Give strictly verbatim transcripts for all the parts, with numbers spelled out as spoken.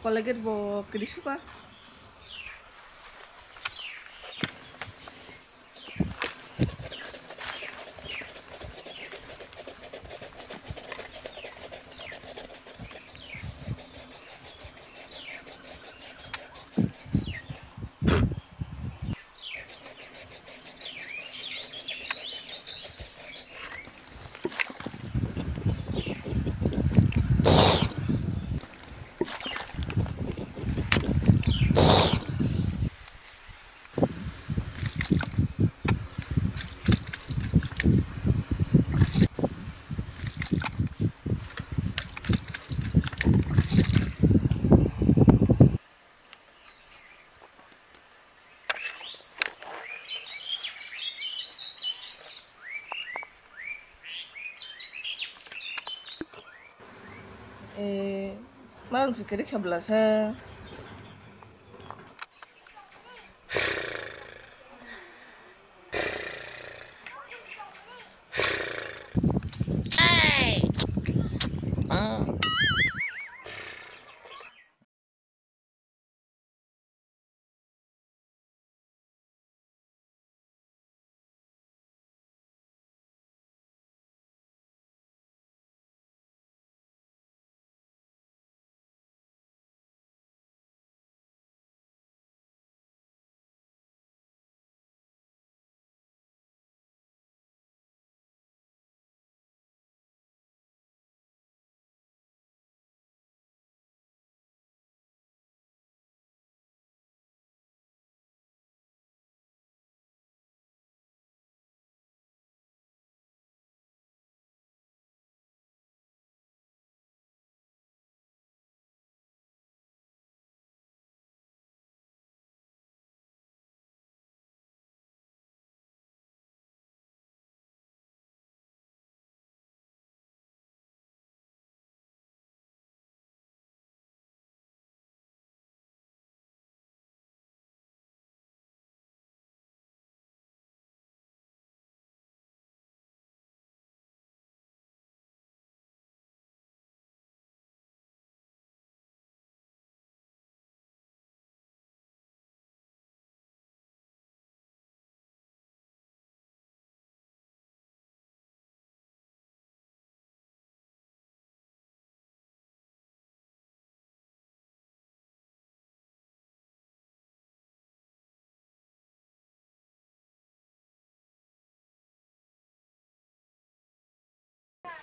Colgate bo kwrwi suka. Eh, manam se kiri khabla sa.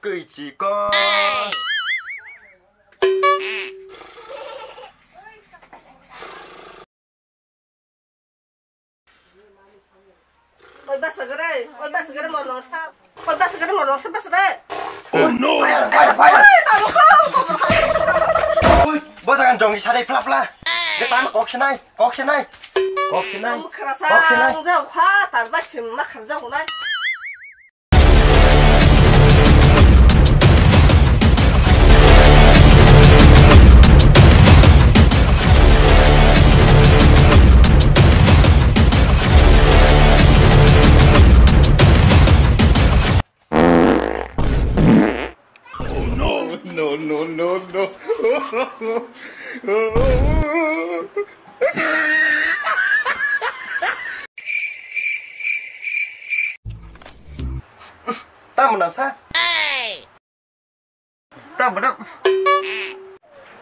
Kwichikon. Oi basa gare, oi basa gare mono sa, oi basa gare mono sa basa de. Oh no! Fire, fire, fire! Oi, tamu ko, ko, ko. Oi, bodagan jongi sare fla fla. Ge tan kok senai, kok senai. Kok senai. Kamu kerasa, kok senai. Ang jauh kha, tar ba sim ma kharja hunai. Oh no, no, no, no, no. Tamo nam sa? Tamo nam?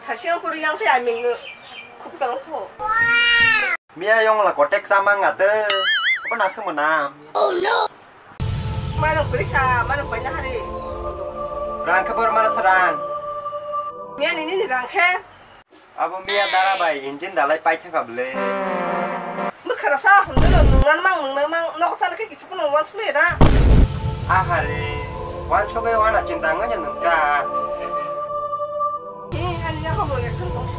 Sasiyang puri yang te aming khupikang tho. Miya yong la kotek sama ngate. Apa nasa menam? Oh no. Mana puri sa, mana panya hari. Rang khe bor mana serang. Miya nini ni rang khe. Abo miya dara bai engine dalai pai thangkha bwle. Mwkhra sa hwnwi no nungnan mang nungnan mang nogo chana khe kichu phano wansukmaya da. Ahare, wansugwi wana chinta wngya nung ta. Ni ani yago bo action tong.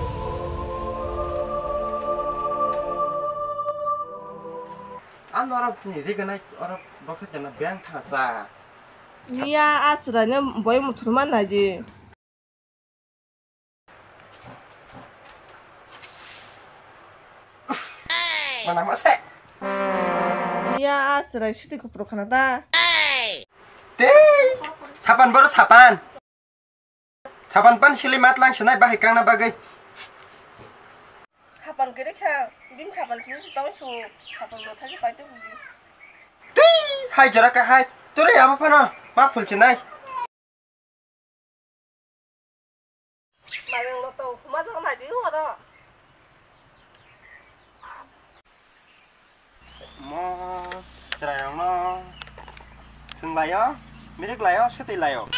Ano oro ni riganai oro boksa jana beng thasa. Niya aswraino boy muthurma naidi. Manang mase. Niya aswrai siti kupro khana ta. Tei. Sapan boro sapan. Sapan pan sili mat lang sinai bahai kangna bagwi. Sapan kwrwi kha, bini sapan simi se tong su, sapan mwthai khe paitwi buji. Twi, hai jora ka hai, tore abo phano ma phulchinai. Maleng lo tong, huma jang nai di oro. Mo chwrairokno thwnglaio, miriklaio, swtwilaio.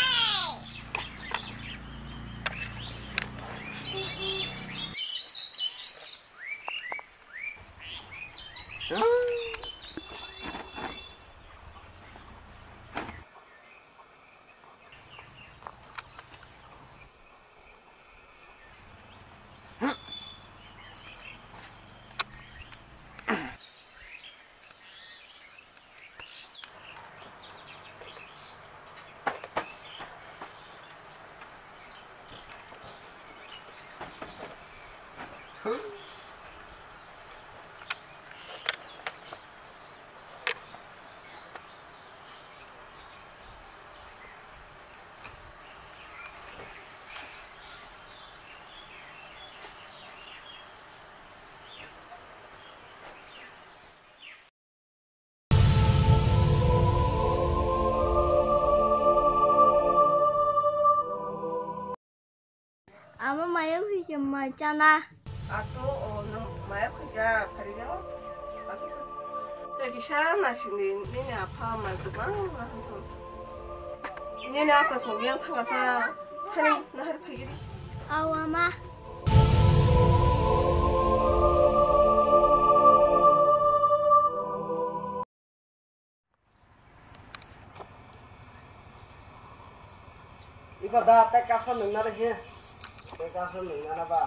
Amo maya hui ke mai chana. Ato o no maya hui ka phari jao. Asik. Te kisa na sini nini apha mai tu bang na tu. Nini ata so yang thang sa. Thani na har phai giri. Awa ma. Iko da, tei kaisa nungna rw khe. Tei kaisa nungna na ba.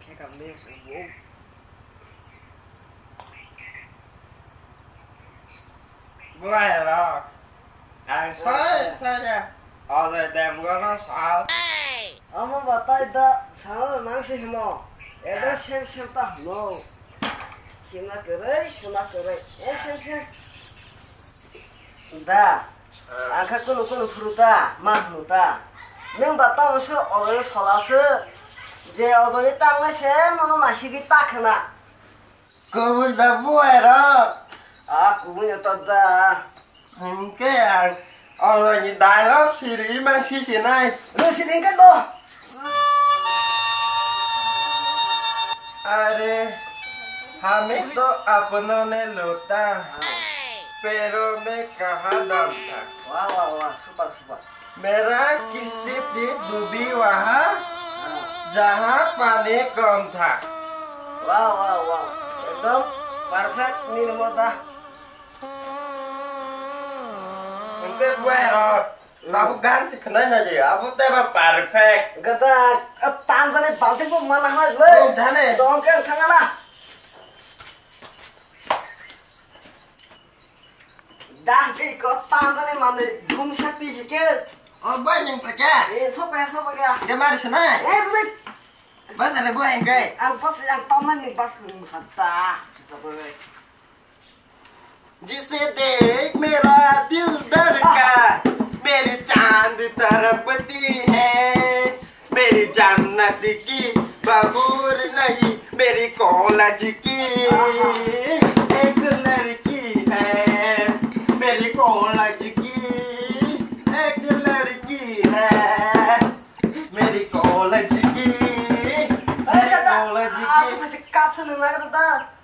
Pick up this. Bwai rok. Ang soi soi ya. Ojai Devgano sal. Amo batai da sal nang si hino. Edo sem sem ta hino. Sima kwrwi, sima kwrwi. E sem sem. Da. Ang kha kunu kunu phuru ta, ma hwnu ta. Nwng ba tamo se ojai sola se. Je ojai tangnai se nono nasigwi ta khna. Kubui da buai rok. A kubui no to da. Hingke ang oro ni dialogue siri ma si sinai. Lu siri hingke to. Are, hame to apno ne lota, pero me kaha damta. Wah, wah, wah, super, super. मेरा किस्ती थी डूबी वहाँ, जहाँ पानी कम था। Wow, wow, wow. Ekdom perfect nirmoda. Ente buero, tahu gan si khnai na je, abo te ba perfect. Gada, tanjani balti bo mana hai le. Oh, dhane. Dong kan thangala. Dah, ke ko tang tane mane gum sakti hike. O bai ning phaka. Eh, sopa, sopa ka. Ke mar sana. Eh, tu. Bas ale bo hingke. Ang bas yang taman ni bas ni musanta. Sopa. जिसे देख मेरा दिल धड़का, मेरी चांद तड़पती है। मेरी जन्नत की बहूर नहीं, मेरी कॉलेज की एक लड़की है, मेरी कॉलेज की एक लड़की है, मेरी कॉलेज की, मेरी कॉलेज की।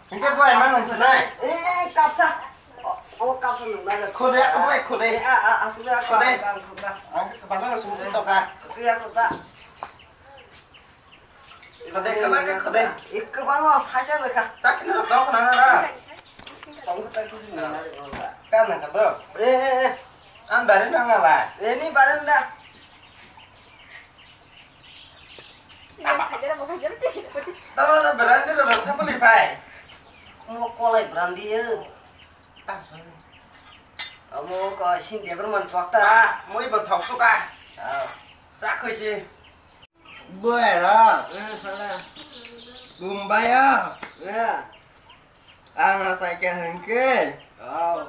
Hingke buai ma nung sinai? Eh, eh, kapsa. O, o kapsa nung nai. Khode, ako buai khode. Eh, a, a, asuk ya, khode. Ang khode. Ang kabang rok sumut to ka. Khode, khode. Khode, khode, khode. Ik kabang o, haja le ka. Tak ni rok dok na ra. Tong tak ni na. Ka na ka do. Eh, eh, eh. An bare na ngala. Eh, ni bare na. Tama na berandi ro rasa peli pai. Mo kolai berandi ya. Amo ko sin dia berman tuak ta. Ah, mo ibo thok tu ka. Ah. Tak koi si. Buai ra. Eh, sana. Bumbayo. Ya. Ang asai ke hengke. Oh.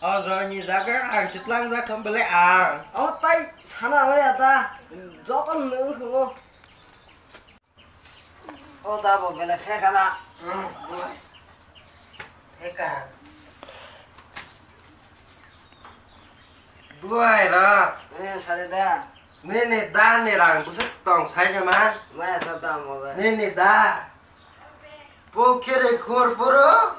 O joni jaga ang sitlang jak kembali ang. Oh, tai sana ya ta. Joto nung ko. O da bo bele phekala. Hmm, buai. Pheka. Buai ra. Eh, sare da. Nini da ni rang busuk tong sai ma. Maya sa da mo be. Nini da. Pokiri khur puru.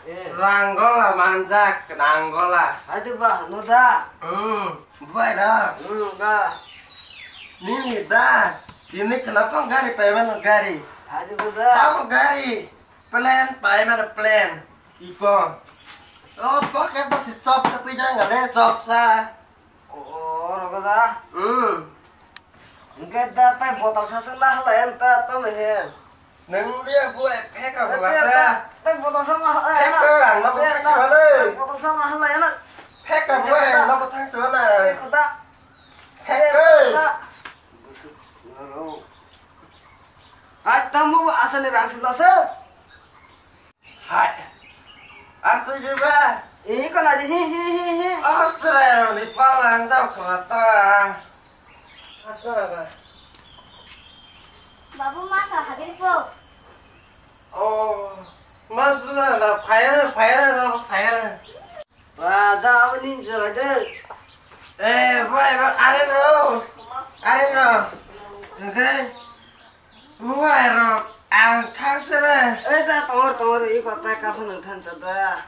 Eh. Rangola manjak, rangola. Hadi ba, no da. Hmm, buai ra. Hmm, da. Nini da. Ini kenapa gari payment gari? Hadi ba da. Apa gari? Plan, payment plan. Iko. Oh, pocket box chop sa tui jang re, chop sa. Oh, rogo da. Hmm. Hingke da tai botol sa sung la hala en ta to me he. Nang dia buai pheka buai ta. Tai botol sa la hala en. Pheka, ang nobo thang sung le. Botol sa la hala en. Pheka buai, ang nobo thang sung le. Pheka da. Pheka. Hai, tamu asani rang sung la se. Hai. Ang tui jiba. Ih, kona di hi hi hi hi. Australia ni palang jam khana ta. Asara. Babu masa hagir po. Oh, masa na fire fire na fire. Ba da aboni jora de. Eh, bai ba are ro. Are ro. Okay. Buai rok, ang thang sere. Eh, da, tor, tor, i kota kapha nang than ta da.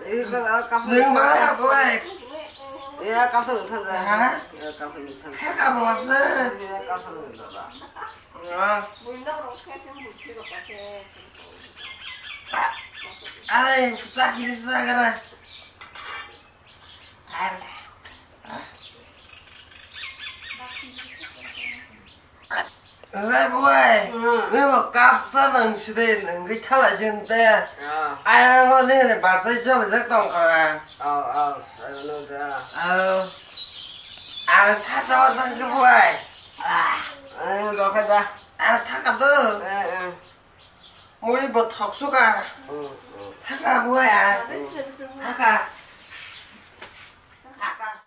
I kota kapha nang than ta. Nung mara buai. Ya, kapha nang than da. Ha? Ya, kapha nang than da. Pheka bola se. Ya, kapha nang than da. Ah. Are, chakiri sa gara. Are. Re buai, hmm. Nini bo kapsa nang side nang gwi thala jin te. Ah. Ayang o nini batai jol jak tong kha. Au, au, sai no da. Au. Ang thasa o tang khe buai. Ah. Ang do kha da. Ang thaka do. Eh, eh. Mui bo thok suka. Hmm, hmm. Thaka buai a. Hmm. Thaka. Thaka.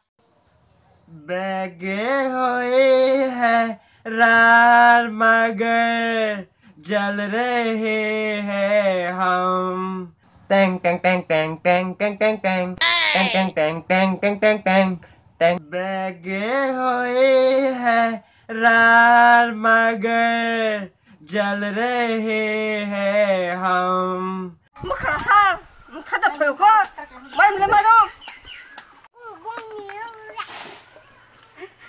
Bhage hoye hai rar magar jal rahe hai hum. Teng teng teng teng teng teng teng teng. Teng teng teng teng teng teng teng. Teng. Bhage hoye hai rar magar jal rahe hai hum. Mwkhra sa, mwkhra da phaio kho. Mai mle mai rok.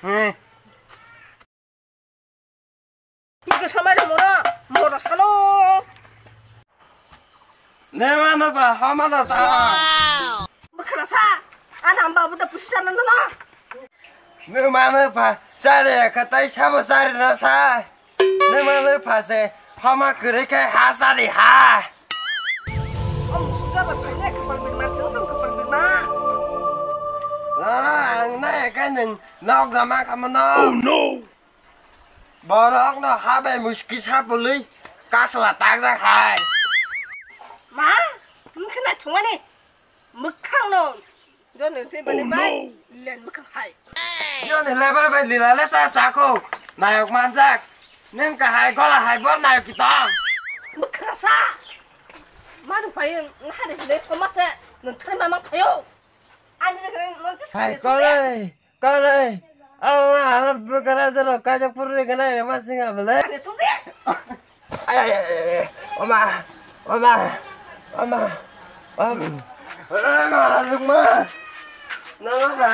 He. Tike samai rok moro, moro sano. Ne mano ba, hamano ta. Mwkhra sa, ana amba buta pusi sana no. Nung mano pha chari khatai sabo chari na sa. Nung mano pha se hama kwrwi khai ha chari ha. Om suja ba phai ne kapal bin ma chang sam kapal bin ma. Rara ang na ekai nung nok dama kamano. Oh no. Borok no ha bai muski sa pului kasla takjak hai. Ma, mungkin na thumani. Mwkhang no. Joni twi bani bai. Len mwkhang hai. Joni lebar bai lila le sa sa ko. Nayok manjak. Neng ka hai gola hai bor nayok kitong. Mwkhang sa. Manu pai hari le koma se. Nang thai mamang thayo. Ani le nang tis. Hai kolai. Kare, ama harap bukara jalo kaja purri kana ya masing abele. Ani tu de. Ay, ay, ay, ay, ay. Oma, oma, oma, oma. Oma, lukma. Nama ba?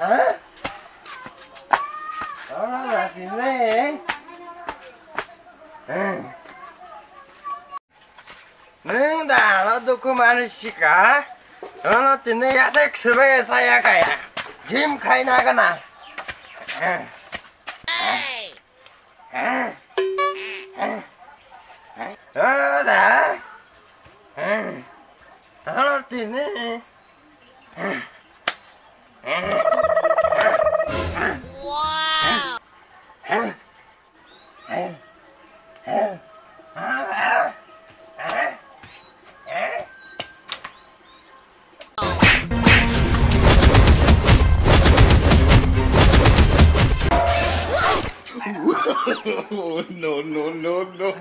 Ha? Oma ba sini. Hah? Nwng da ano dukhu manwi sika? Ano tini yathek swbai saya kaya. Gym khaina gana. Ano da. Ano tini. Wow. Oh, no, no, no, no.